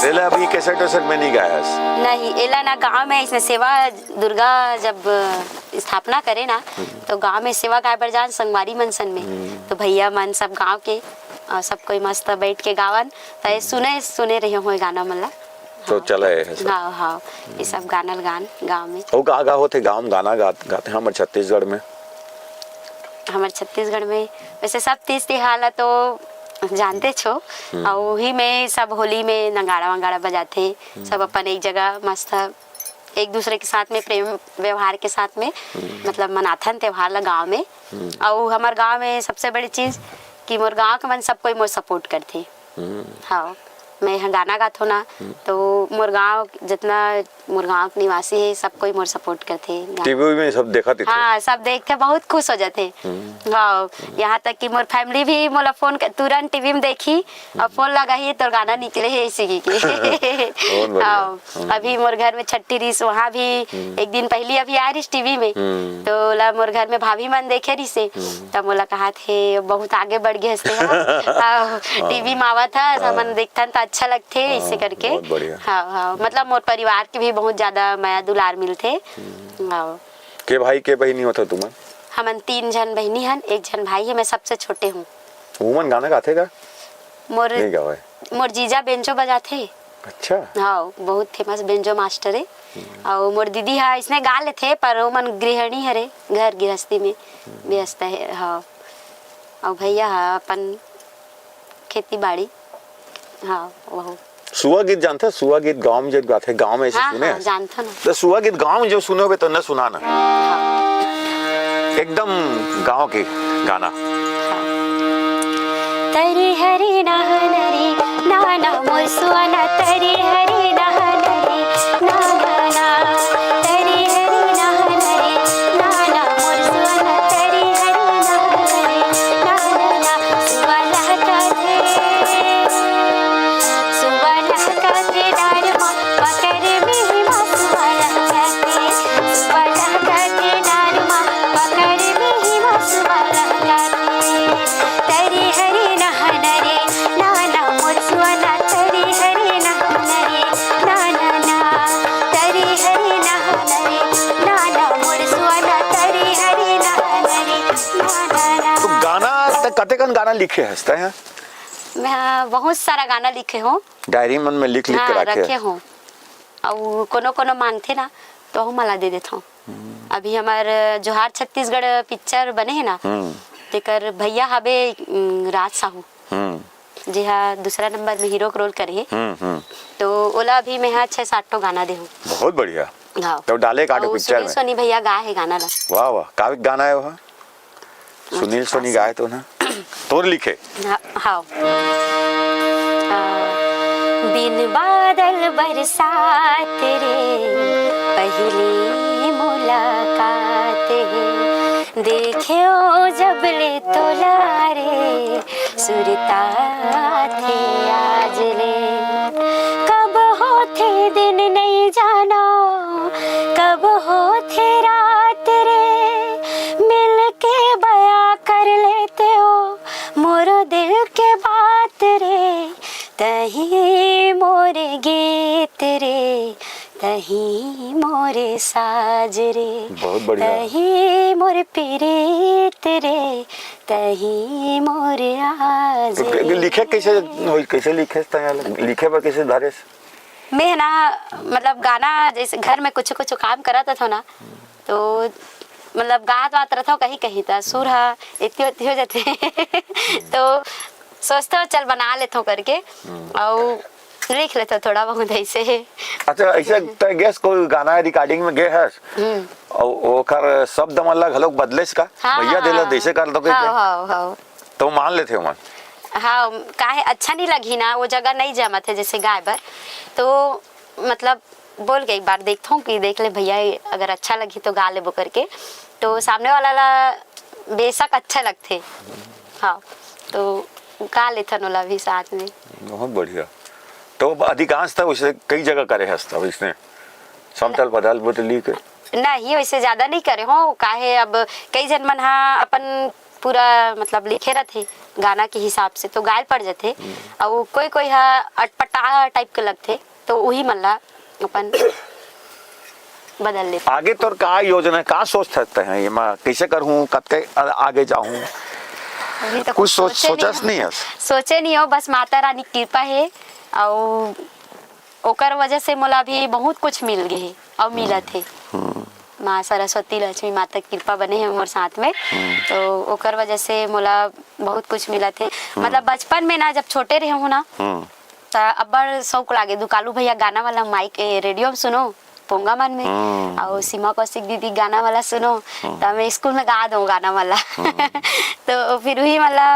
तेला अभी कैसेट वैसेट में नहीं गाया है? नहीं, एला ना गाँव में इसने सेवा दुर्गा जब स्थापना करे ना, हम्म। तो गांव में सेवा गाए बर जान संगवारी मन सन में, हम्म। तो भैया मन सब गांव के, अ, सब कोई मस्त बैठ के गावन, त ये सुने, सुने रहे हो गाना मन ला। तो हाँ। चला है सब। हाँ, हाँ, ये सब गाना ल गान गांव में। अउ का, का होथे गांव में गाना गा-, गाथे हमर छत्तीसगढ़ में? हमर छत्तीसगढ़ में वैसे सब तीज तिहार ला तो जानते छो, हम्म। अउ उही में सब होली में नगाड़ा वगाड़ा बजाथे, हम्म। सब अपन एक जगह मस्त एक दूसरे के साथ में प्रेम व्यवहार के साथ में, हम्म। मतलब मनाथन त्योहार ला गांव में। हम्म। अउ हमर गांव में सबसे बड़ी चीज कि मोर गांव के मन सब कोई मोर सपोर्ट करथे। हम्म। हाँ, मैं यहाँ गाना गाथो ना, हम्म। तो मोर गांव जितना मोर गांव के निवासी है, सब कोई मोर सपोर्ट करथे। टीवी में सब देखत रहिथे। हाँ, सब देखथे, बहुत खुश हो जाथे। हम्म। हाँ, यहाँ तक कि मोर फैमिली भी मोला फोन कर, तुरंत टीवी में देखही, अउ फोन लगाही, "तोर गाना निकले हे," ऐसे कहिके। बहुत बढ़िया। हाँ, हम्म। अभी मोर घर में छट्ठी रिहिस, वहाँ भी हम्म। एक दिन पहली अभी आए रिहिस टीवी में, हम्म। तो ओला मोर घर में भाभी मन देखे रिहिसे, हम्म। तब मोला कहाथे, "बहुत आगे बढ़ गे हस ते हा।" हाँ, हाँ। टीवी में आवत हस, हाँ। हमन देखथन त अच्छा लगथे, हाँ, ऐसे करके। बहुत बढ़िया। हाँ, हाँ, मतलब मोर परिवार के भी बहुत ज्यादा मया दुलार मिलथे। हम्म। हाँ। के भाई, के बहिनी होथो तुमन? हमन तीन झन बहिनी हन, एक झन भाई हे, मैं सबसे छोटे हूँ। उमन गाना गाथे का? मोर नहीं गावे। मोर जीजा बेंजो बजाथे। अच्छा। हाँ, बहुत फेमस बेंजो मास्टर हे। हम्म। अउ मोर दीदी हा इसने गा लेथे, पर ओमन गृहिणी हरे, घर गृहस्थी में हम्म। व्यस्त हे। हाँ। अउ भैया हा अपन खेती बाड़ी। हाँ, वहू। सुआ गीत जानथे? सुआ गीत गाँव में जब गाथे, गाँव में ऐसे हाँ, सुने हाँ, हस? जानथन। तो सुआ गीत गाँव में जो सुने होबे तो न सुना ना। हाँ। एकदम गाँव के गाना। हाँ। तरी हरी नहन रे, नाना मोर सुअना, तरी हरी नहन रे, नाना ना। तरी हरी नहन रे, नाना मोर सुअना, तरी हरी नहन रे, नाना ना। सुआ लहकथे, सुआ लहकथे डार मा, पकड़ मिही मा सुआ लहकथे। सुआ लहकथे डार मा, पकड़ मिही मा सुआ लहकथे। तरी हरी नहन रे, नाना मोर सुअना, तरी हरी नहन रे, नाना ना। तरी हरी नहन रे, नाना मोर सुअना, तरी हरी नहन रे, नाना ना। तो गाना त कतेकन गाना लिखे हस तैं ह? मैं बहुत सारा गाना लिखे हूँ। डायरी मन में लिख लिख के हाँ, रखे रखे हस? हूँ। अउ कोनो कोनो मांगथे ना, तो ओहू मन ला दे देथव। हम्म। अभी हमर जोहार छत्तीसगढ़ पिक्चर बने हे ना, हम्म। तेकर भैया हवे, उम, राज साहू, हम्म। जेहा दूसरा नंबर में हीरो के रोल करे हे। हम्म, हम्म। तो ओला अभी मैं हा छह सात ठो गाना दे हूँ। बहुत बढ़िया। हाँ। तो डाले का अउ पिक्चर सुनील में? सोनी भैया गा हे गाना ला। वाह, वाह। का गाना है वो? सुनील सोनी गाए तो ना, तोर लिखे। हाँ, हाँ। आ, बिन बादल बरसात रे, पहली मुलाकात हे। देखेंव जब ले तोला रे, सुरता थे आज ले। कब होथे दिन नइ जानव, कब होथे रात रे, मिलके बयां कर लेतेंव मोरो दिल के बात रे। तहीं मोर गीत रे, तहीं मोर साज रे, बहुत बढ़िया। तहीं मोर पीरीत रे, तहीं मोर आज तो रे। लिखे कैसे होई, कैसे लिखे तैं? लिखे बर कैसे धरेस? मैं ना, मतलब, गाना जैसे घर में कुछ कुछ काम करत रथंव ना, तो मतलब गात वात रथंव कहीं कहीं, त सुर ह एती ओती हो जाथे। तो सोचथंव चल बना लेथंव करके, अउ लिख लेथंव थोड़ा बहुत ऐसे। अच्छा, ऐसे तैं गेस कोई गाना रिकॉर्डिंग में गे हस, हम्म। अउ ओकर शब्द मन ला घलोक बदलेस का? हाँ, भैया हाँ, देला हाँ। जैसे कर दो हाँ, कहिके। हाँ, हाँ। तो मान लेथे ओमन। हाँ, काहे अच्छा नहीं लगही ना, वो जगह नहीं जमत हे जैसे गाए बर। तो मतलब बोल के एक बार देखथंव कि देख ले भैया, अगर अच्छा लगही तो गा लेबो करके। तो सामने वाला ला बेशक अच्छा लगथे। हाँ, तो गा लेथन ओला भी साथ में। बहुत बढ़िया। तो अधिकांशतः उसे कई जगह करे हस तब इसने समतल बदल बदली के? नहीं, वैसे ज्यादा नहीं करे हों, काहे अब कई झन मन हा अपन पूरा मतलब लिखे रथे गाना के हिसाब से, तो गायल पड़ जथे। अउ कोई कोई हा अटपटा टाइप के लगथे, तो उही मन ला अपन बदल लेथे। आगे तोर का योजना हे, का सोचथस तैं, एमा कैसे करहूं, कतके आ-, आगे जाहूं? अभी तो कुछ सोच, सोचे नहीं सोचस हंव। नहीं हस? सोचे नहीं हों, बस माता रानी के कृपा हे, अउ ओकर वजह से मोला अभी बहुत कुछ मिल गे हे अउ मिलत हे। माँ सरस्वती लक्ष्मी माता के कृपा बने हे मोर साथ में, तो ओकर वजह से मोला बहुत कुछ मिलत हे। मतलब बचपन में ना, जब छोटे रहे हों ना, त अब्बड़ शौक लागे, दुकालू भैया गाना वाला माइक, ए, रेडियो में सुनों, पोंगा मन में, अउ सीमा कौशिक दीदी गाना वाला सुनों, त मैं स्कूल में गा दंव गाना वाला। तो फिर उही वाला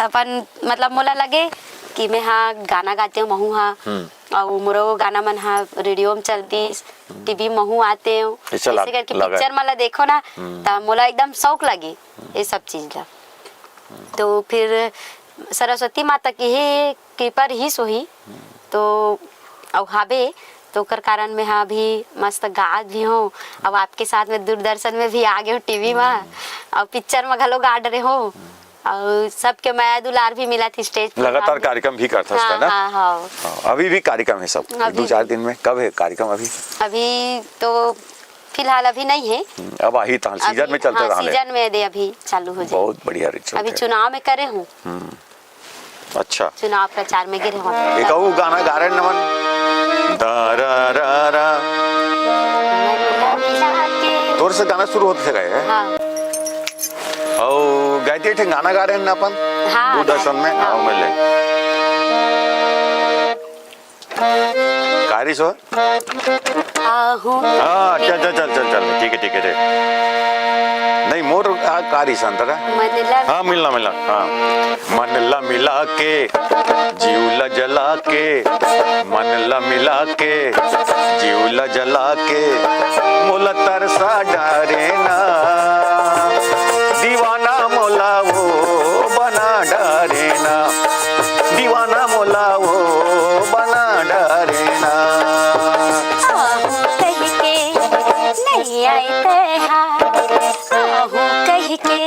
अपन, मतलब, मोला लगे कि मैं हा गाना गातेंव, महूं हा, अउ मोरो गाना मन हा रेडियो में चलतिस, टीवी में महूं आतेंव, ऐसे ऐसे करके पिक्चर मन ला देखों ना, त मोला एकदम शौक लगे ये सब चीज ला। तो फिर सरस्वती माता के ही कृपा रहिस होही, तो अउ हाबे, तो ओकर कारण मैं हा अभी मस्त गात भी हों, अउ आपके साथ में दूरदर्शन में भी आ गे हों, टीवी में, अउ पिक्चर में घलो गा डरे हों, अउ सबके मया दुलार भी मिलत हे स्टेज प्रोग्राम लगातार में। कार्यक्रम भी करथस हाँ, ना? हाँ, हाँ। हाँ, अभी भी कार्यक्रम हे सब? अभी दू चार भी। दिन में कब हे कार्यक्रम अभी? अभी तो फिलहाल अभी नहीं हे। हम्म, अब आही तहां अभी, सीजन में चलते हाँ, रहले। सीजन में दे अभी चालू हो जाए। बहुत बढ़िया रिचो अभी है। चुनाव में करे हों। हम्म, अच्छा। चुनाव प्रचार में गे रहे हों। एक अउ गाना गा रहे नमन। दा रा रा रा। तोर से गाना शुरू होत हे गए हे। हाँ। अउ गायत्री एक ठे गाना गा रहे हैं ना अपन हाँ, दूरदर्शन में। हाँ। आओ मिले। का रिहिस ओ? आहूं। हाँ, चल, चल, चल, चल, चल, ठीक है, ठीक है, ठीक। नहीं, मोर आ, का रिहिस अंतरा? मन ला हाँ, मिलना, मिलना, हाँ। मन ला मिला के, जीव ला जला के, मन ला मिला के, जीव ला जला के, मोला तरसा डारे ना। दीवाना मोला वो बना डारे ना। दीवाना मोला वो बना डारे ना। आहूं कहि के नइ आए तैं हा, आहूं कहि के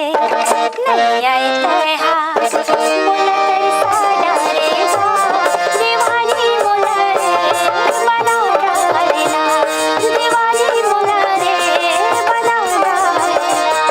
नइ आए तैं हा, मोला तरसा डारे हा। दीवानी मोला रे बना डारे ना, दीवानी मोला रे बना डारे ना।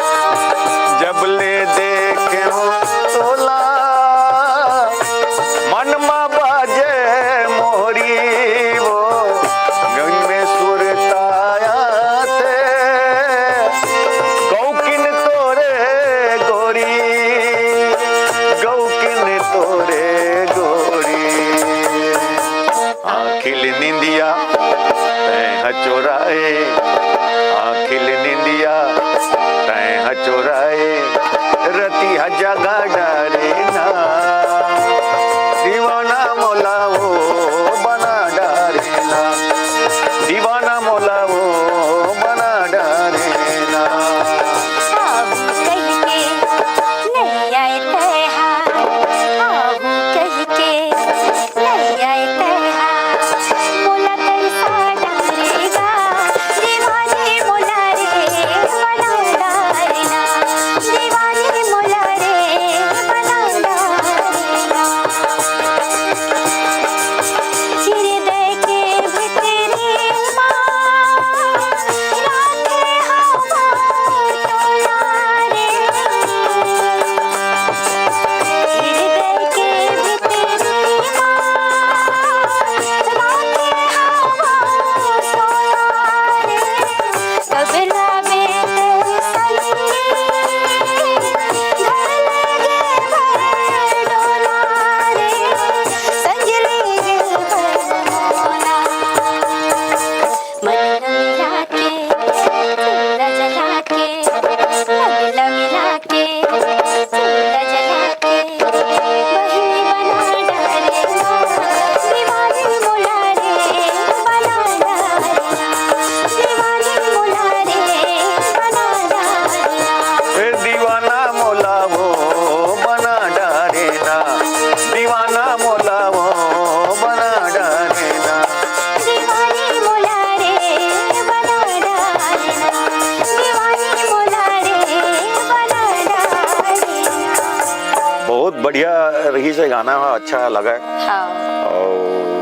इसे गाना ह अच्छा लगा है। हाँ। और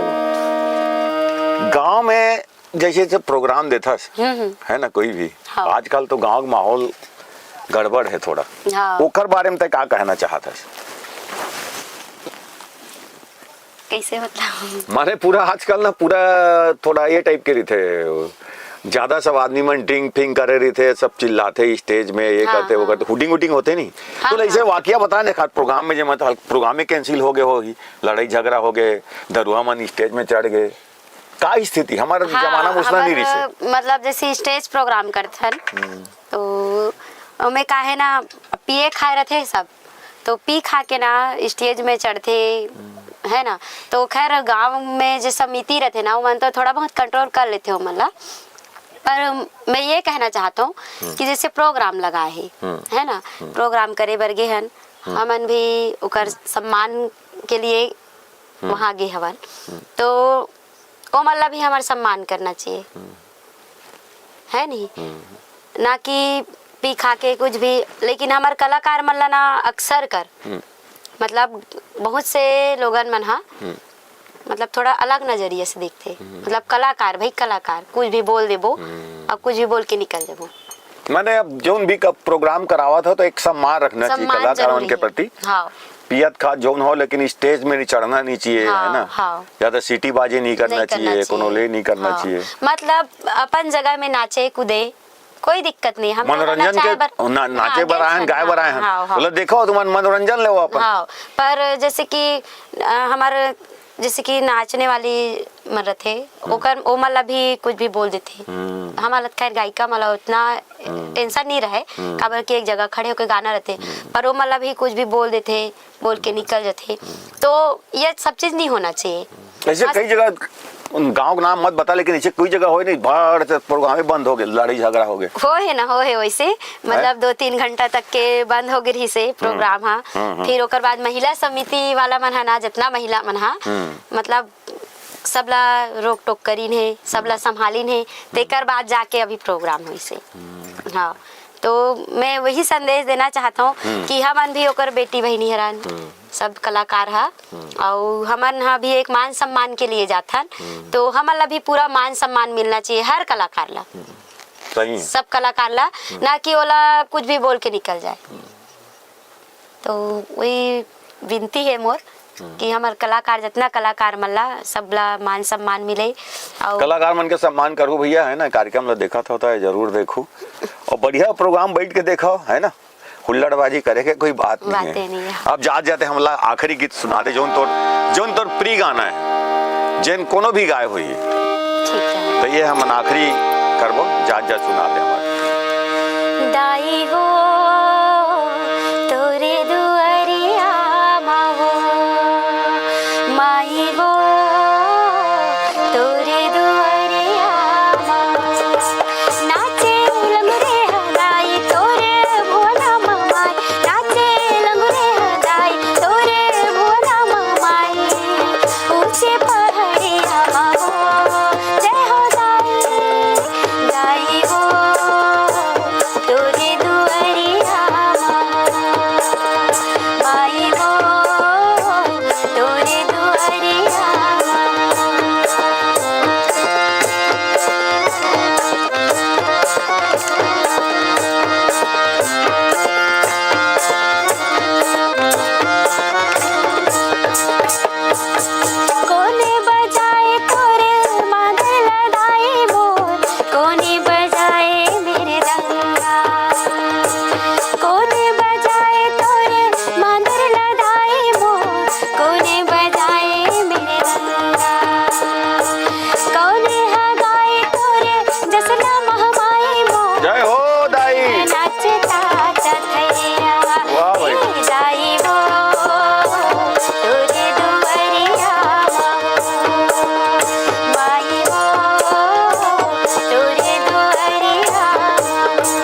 गांव में जैसे जब प्रोग्राम देथस, हम्म, हम्म। है ना, कोई भी, हाँ। आजकल तो गांव का माहौल गड़बड़ है थोड़ा। हाँ। ओकर बारे में तय का कहना चाहत हस? कैसे, मतलब? माने पूरा आजकल ना पूरा थोड़ा ये टाइप के रहिथे, ज्यादा सब आदमी मन ड्रिंक फिंग करे रहिथे, सब चिल्लाथे स्टेज में, ये हाँ, करते वो हाँ। करते, हुटिंग वुटिंग होते नहीं। हाँ, तो ऐसे हाँ। वाकया बता ने खाट प्रोग्राम में, जे मतलब प्रोग्राम में कैंसिल हो गए होही, लड़ाई झगड़ा हो गए, दरुहा मन स्टेज में चढ़ गए, का स्थिति? हमारे हाँ, जमाना में उसना नहीं हमर, रहिसे। मतलब जैसे स्टेज प्रोग्राम करथन, तो ओमे का है ना, पिए खाए रहते सब, तो पी खा के ना स्टेज में चढ़ते, है ना। तो खैर, गांव में जो समिति रहते ना, ओमन तो थोड़ा बहुत कंट्रोल कर लेते हो, मतलब। पर मैं ये कहना चाहता हूँ कि जैसे प्रोग्राम लगा है, है ना, प्रोग्राम करे बर गे हन, हमन भी ओकर सम्मान के लिए वहाँ गे हवन, तो ओमन ला भी हमर सम्मान करना चाहिए, है नहीं? ना कि पी खा के कुछ भी। लेकिन हमर कलाकार मन ला ना अक्सर कर, मतलब, बहुत से लोगन मन हा, मतलब, थोड़ा अलग नजरिए से देखते, मतलब, कलाकार भाई, कलाकार कुछ भी बोल देबो और कुछ भी बोल के निकल जाबो। माने अब जोन भी क-, प्रोग्राम करावत हो तो एक सम्मान रखना चाहिए सम्मान कलाकार मन जरूरी के है। प्रति। हाँ। पियत खात जोन हो, लेकिन स्टेज में नहीं चढ़ना नहीं चाहिए, हाँ, है ना? हाँ। ज्यादा सीटी बाजी नहीं करना नहीं करना चाहिए, कोनो चाहिए। ले नहीं करना हाँ। चाहिए। मतलब, अपन जगह में नाचे कूदे, कोई दिक्कत नहीं। हम लोग मनोरंजन नचाए के बर, ना, नाचे हाँ, बर आए हैं, dance गाए बर आए हैं। हाँ, हाँ। बोले, देखो, तुम मनोरंजन ले अपन। हाँ, पर जैसे कि, अ, हमारे, जैसे कि नाचने वाली मन रथे, ओकर, ओमन ला भी कुछ भी बोल देथे। हमारा खैर गायिका मन ला उतना टेंशन नहीं रहे, काबर कि एक जगह खड़े होके गाना रहते, पर ओमन ला भी कुछ भी बोल देथे, बोल के निकल जाथे। तो ये सब चीज नहीं होना चाहिए। ऐसे कई जगह, उन गांव का नाम मत बता, लेकिन ऐसे कोई जगह होए नहीं, भड़ से प्रोग्राम ही बंद हो गए, लड़ाई झगड़ा हो गए। हो है ना, हो है वैसे, मतलब, दो तीन घंटा तक के बंद हो गई से प्रोग्राम हा। फिर ओकर बाद महिला समिति वाला मन हा ना, जितना महिला मन हा, मतलब, सबला रोक टोक करीन है, सबला संभालिन है, तेकर बाद जाके अभी प्रोग्राम होइस हे। हाँ, तो मैं वही संदेश देना चाहता हूँ कि हमन भी ओकर बेटी बहिनी हरन, सब कलाकार हा, अउ हमन हा भी एक मान सम्मान के लिए जाथन, तो हमन ला भी पूरा मान सम्मान मिलना चाहिए हर कलाकार ला, सही। सब कलाकार ला, ना कि ओला कुछ भी बोल के निकल जाए। तो वही विनती है मोर कि हमर कलाकार, जितना कलाकार मन ला, सब ला मान सम्मान मिले। और कलाकार मन के सम्मान करू भैया, है ना, कार्यक्रम ला देखत हो तो जरूर देखू, और बढ़िया प्रोग्राम बैठ के देखो, है ना, हुल्लड़बाजी करे के कोई बात नहीं बातें है। नहीं है। अब जात जाते हमला आखिरी गीत सुना दे, जोन तोर, जोन तोर प्रिय गाना है, जेन कोनो भी गाए हुई, ठीक है। तो ये हमन आखिरी करबो, जात जात सुना दे हमर। दाई वो तोरे दुआरिया मा वो, माई वो तोरे दुआरिया मा वो। नाचे लंगुरे हदाई तोरे भुवना मा माई, नाचे लंगुरे हदाई तोरे भुवना मा माई। ऊंचे पहाड़िया मा वो, जय हो दाई, दाई वो, तोरे दुआरिया मा, माई वो, तोरे दुआरिया मा। कोने बजाए तोरे मांदर लदाई मोर, कोने बजाए मेरे दंगा। कोने बजाए तोरे मांदर लदाई मोर, कोने बजाए मेरे दंगा। कोने हगाए तोरे जसना महमाई मोर। जय हो दाई। नाचता चथैया। वाह भाई। ए दाई वो, तोरे दुआरिया मा वो। माई वो, तोरे दुआरिया मा वो।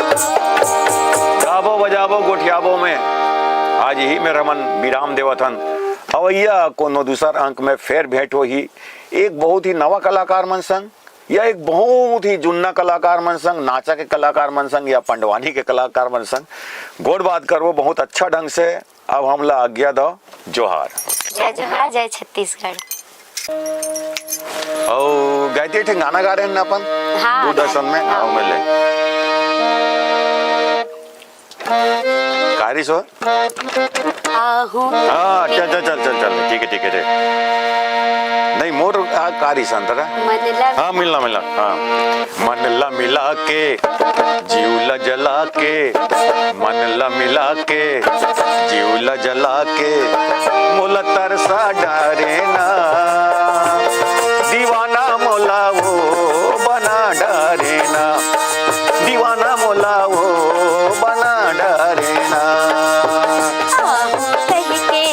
गाबो बजाबो गोठियाबो में आज यही मेर हमन विराम देवत हन। अवैया कोनो दूसर अंक में फेर भेंट होही एक बहुत ही नवा कलाकार मन संग, या एक बहुत ही जुन्ना कलाकार मन संग, नाचा के कलाकार मन संग या पंडवानी के कलाकार मन संग गोठ बात करबो बहुत अच्छा ढंग से। अब हमला आज्ञा दो, जोहार। जय जोहार, जय छत्तीसगढ़। अउ गायत्री, एक ठन गाना गा रहे हैं ना अपन? हाँ, दूरदर्शन में? हाँ। हाँ, मिले। कारिस हो? आहू। हाँ, चल, चल, चल, चल, चल, ठीक है, ठीक है, ठीक। नहीं, मोर, आ, कारिस अंतरा। मन ला हाँ, मिलना, मिलना, हाँ। मन ला मिला के, जीव ला जला के, मन ला मिला के, जीव ला जला के, मोला तरसा डारे ना, दीवाना मोला वो बना डारे ना, दीवाना मोला वो बना डारे ना। आहू कहिके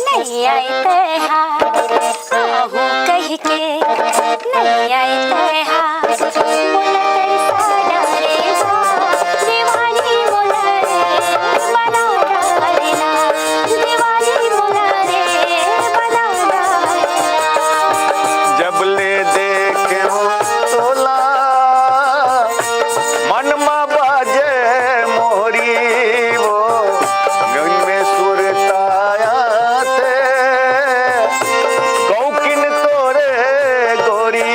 नइ आए तैहा, आहू कहिके नइ आए तैहा, मोला तरसा डारे ना, दीवानी मोला रे बना डारे ना, दीवानी मोला रे बना डारे ना। जब ले देखे हो तोला, मन मा बाजे मोरी वो, गन में सुरताया ते, गौकिन तोरे गोरी,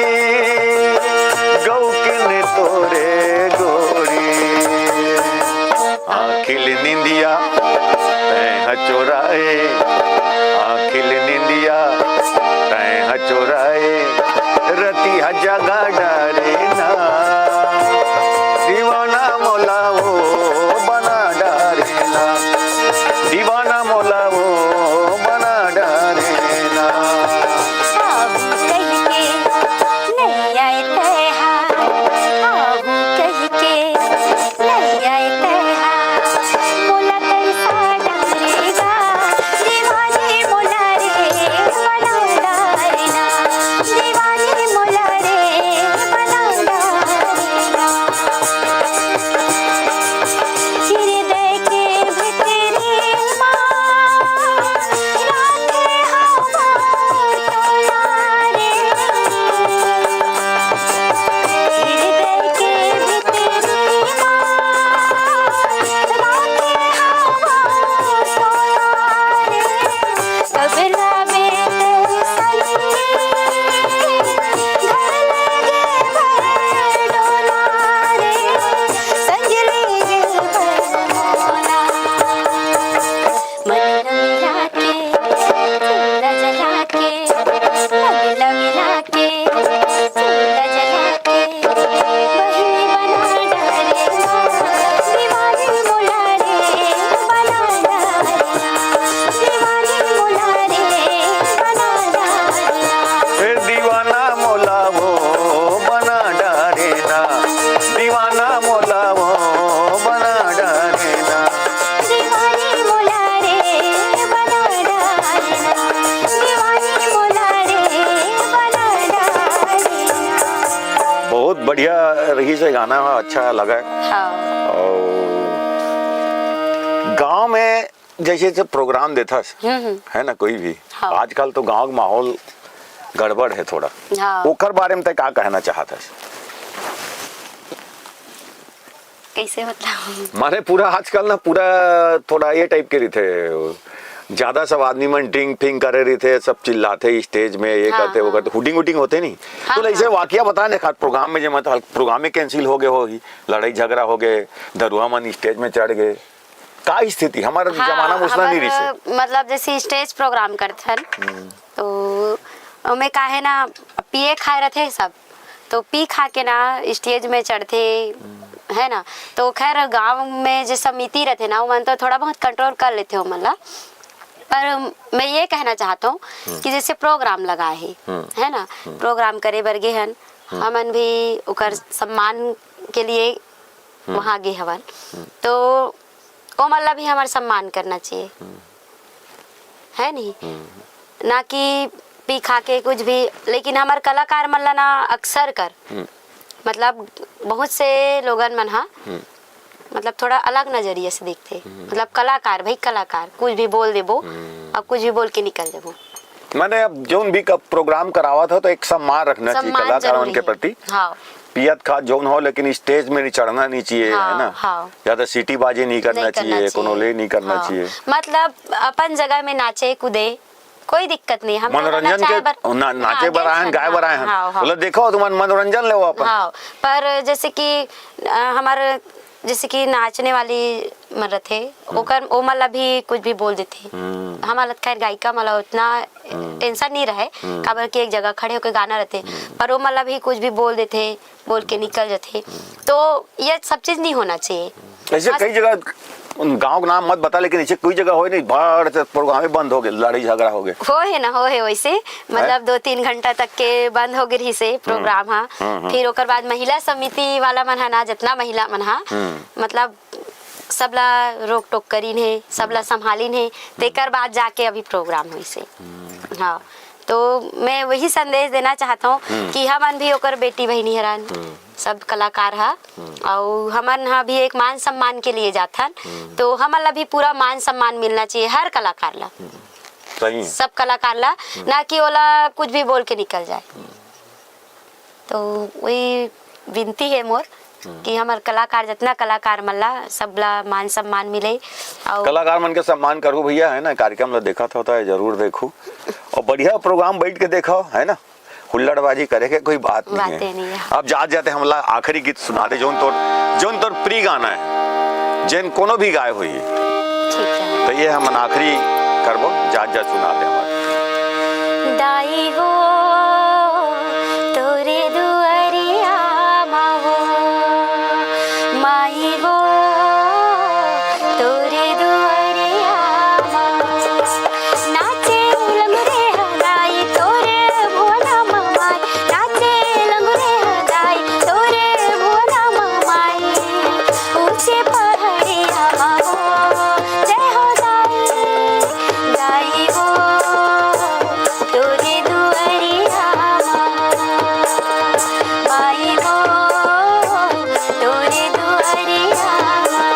गौकिन तोरे गोरी। आँखिल निंदिया तैं ह चोराए, आँखिल निंदिया तैं ह चोराए, रतिहा जगा डारे ना, दीवाना मोला वो बना डारे ना, दीवाना मोला वो बना डारे ना। आहू कहिके नइ आए तैहा, आहू कहिके नइ आए तैहा, मोला तरसा डारे ना, दीवानी मोला रे बना डारे ना, दीवानी मोला रे बना डारे ना। हृदय के भीतरी मा राखे हवा तोला रे। हृदय के भीतरी मा राखे हवा तोला रे। कबला में तेरे संग घर लगे भर डोला रे, संग लगे भर डोला। मन मिला के, दिल जला के, मन मिला के, दिल जला के, बहिनी बना डारे ना, दीवानी मोला रे बना डारे ना, दीवानी मोला रे बना डारे ना। ए दीवाना मोला वो बना डारे ना, दीवाना मोला वो बना डारे ना। दीवानी मोला रे बना डारे ना, दीवानी मोला रे बना डारे ना। बहुत बढ़िया रहिस हे गाना, अच्छा लगा। हाँ। अउ गाँव में जइसे, जइसे प्रोग्राम देथस, हम्म, हम्म। है ना, कोई भी, हाँ। आजकल तो गाँव के माहौल गड़बड़ हे थोड़ा, हाँ। ओकर बारे में तैं का कहना चाहत हस? कइसे मतलब? माने पूरा आजकल ना पूरा थोड़ा ये टाइप के रहिथे, ज्यादा सब आदमी मन ड्रिंक फिंक करे रहिथे, सब चिल्लाथे स्टेज में, ये हाँ, करथे, वो हाँ। करथे, हुडिंग उडिंग होथे नहीं। हाँ, तो अइसे हाँ। वाकया बता ने, खास प्रोग्राम में जे मतलब प्रोग्राम में कैंसिल हो गए होही, लड़ाई झगड़ा हो गए, दरुहा मन स्टेज में चढ़ गए, का स्थिति? हमर हाँ, जमाना में उसना नहीं हमर, रहिसे। मतलब जैसे स्टेज प्रोग्राम करथन, हम्म। तो ओमे का हे ना, पिए खाए रथे सब, तो पी खा के ना स्टेज में चढ़थे, हम्म। है ना। तो खैर, गांव में जे समिति रथे ना, ओमन तो थोड़ा बहुत कंट्रोल कर लेथे ओमन ला। पर मैं ये कहना चाहता हूँ हम्म। कि जैसे प्रोग्राम लगाए हे, हम्म। है ना, हम्म। प्रोग्राम करे बर गे हन, हम्म। हमन भी ओकर सम्मान के लिए हम्म। वहाँ गे हवन, हम्म। तो ओमन ला भी हमर सम्मान करना चाहिए, हम्म। है नहीं? हम्म। ना कि पी खा के कुछ भी, लेकिन हमर कलाकार मन ला ना अक्सर कर, हम्म। मतलब बहुत से लोगन मन हा, हम्म। मतलब थोड़ा अलग नजरिए से देखथे। हम्म। मतलब कलाकार, भाई कलाकार, कुछ भी बोल देबो, हम्म। अब कुछ भी बोल के निकल देबो। माने अब जोन भी क-, प्रोग्राम करावत हो तो एक सम्मान रखना चाहिए सम्मान कलाकार मन जरूरी के हे। प्रति। हाँ। पियत खात जौन हो, लेकिन स्टेज में नहीं चढ़ना नहीं चाहिए, हाँ, है ना? हाँ। ज्यादा सीटी बाजी नहीं करना चाहिए, कोनो ले नहीं करना चाहिए। मतलब अपन जगह में नाचे कूदे, कोई दिक्कत नहीं। हम तो मनोरंजन के बर, ना, नाचे बर आए हैं, गाए बर आए हैं। हाँ, हाँ। मतलब देखो, तुमन मनोरंजन ले अपन। हाँ, पर जैसे कि, अ, हमारे, जैसे कि नाचने वाली मन रथे, ओकर, ओ मन ला भी कुछ भी बोल देथे। हम्म। हमन ला खैर गायिका मन ला उतना हम्म। टेंशन नहीं रहे, हम्म। काबर कि एक जगह खड़े होके गाना रथे, हम्म। पर ओ मन ला भी कुछ भी बोल देथे, बोल के निकल जथे। हम्म। तो ये सब चीज नहीं होना चाहिए। ऐसे बस कई जगह, गांव के नाम मत बता, लेकिन ऐसे कोई जगह होए नहीं, भड़ से प्रोग्राम ही बंद हो गए, लड़ाई झगड़ा हो गए। हो है ना, हो है वैसे, मतलब दो तीन घंटा तक के बंद हो गए रहिसे प्रोग्राम हा। हम्म, हम्म। फिर ओकर बाद महिला समिति वाला मन हा ना, जितना महिला मन हा, हम्म। मतलब सबला रोक टोक करीन हे, सबला संभालिन हे, तेकर बाद जाके अभी प्रोग्राम होइसे। हम्म। हाँ, तो मैं वही संदेश देना चाहता हूँ हम्म। कि हमन भी ओकर बेटी बहिनी हरन, हम्म। सब कलाकार हा, हम्म। अउ हमन हा भी एक मान सम्मान के लिए जाथन, हम्म। तो हमन ला भी पूरा मान सम्मान मिलना चाहिए हर कलाकार ला, हम्म। सही है। सब कलाकार ला, हम्म। ना कि ओला कुछ भी बोल के निकल जाए। हम्म। तो वही विनती है मोर हम्म। कि हमर कलाकार, जितना कलाकार मन ला, सबला मान सम्मान मिले। और कलाकार मन के सम्मान करू भैया, है ना, कार्यक्रम ला देखत हो तो जरूर देखू, और बढ़िया प्रोग्राम बैठ के देखो, है ना, हुल्लड़बाजी करे के कोई बात नहीं बातें है। नहीं है। अब जात जाते हमला आखिरी गीत सुना दे, जौन तोर, जौन तोर प्रिय गाना है, जेन कोनो भी गाए हुई, ठीक है। तो ये हमन आखिरी करबो, जात जात सुना दे हमर। दाई हो, तोरे दुआरिया मा हो, माई हो, तोरे दुआरिया मा हो। नाचे लंगुरे हदाई तोरे भुवना मा माई, नाचे लंगुरे हदाई तोरे भुवना मा माई। ऊंचे पहाड़िया मा हो, जय हो दाई, दाई हो, तोरे दुआरिया मा, माई हो, तोरे दुआरिया मा।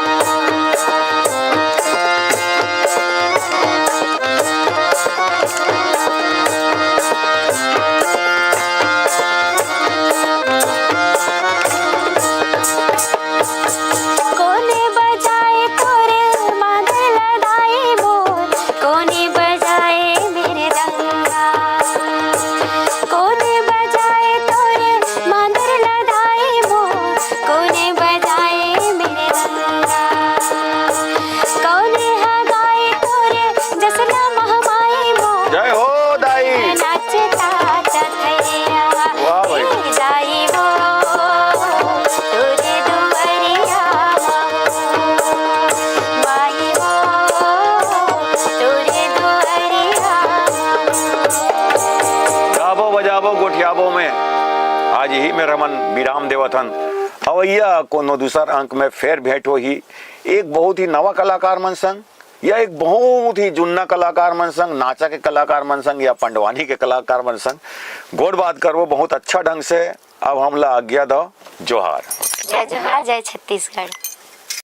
कोने बजाए तोरे मांदर लदाई मोर, कोने बजाए मेरे रंगा। कोने बजाए तोरे मांदर लदाई मोर, कोने बजाए मेरे रंगा। कोने हा गाए तोरे जसना महमाई मोर। जय हो दाई। नाचता चथैया। वाह भाई। ए दाई हो, तोरे दुआरिया मा हो। माई हो, तोरे दुआरिया मा हो। गाबो बजाबो गोठियाबो में आज यही में हमन विराम देवत हन। अवैया कोनो दूसर अंक में फेर भेंट होही एक बहुत ही नवा कलाकार मन संग, या एक बहुत ही जुन्ना कलाकार मन संग, नाचा के कलाकार मन संग या पंडवानी के कलाकार मन संग गोठ बात करबो बहुत अच्छा ढंग से। अब हमला आज्ञा दो, जोहार। जय जोहार, जय छत्तीसगढ़।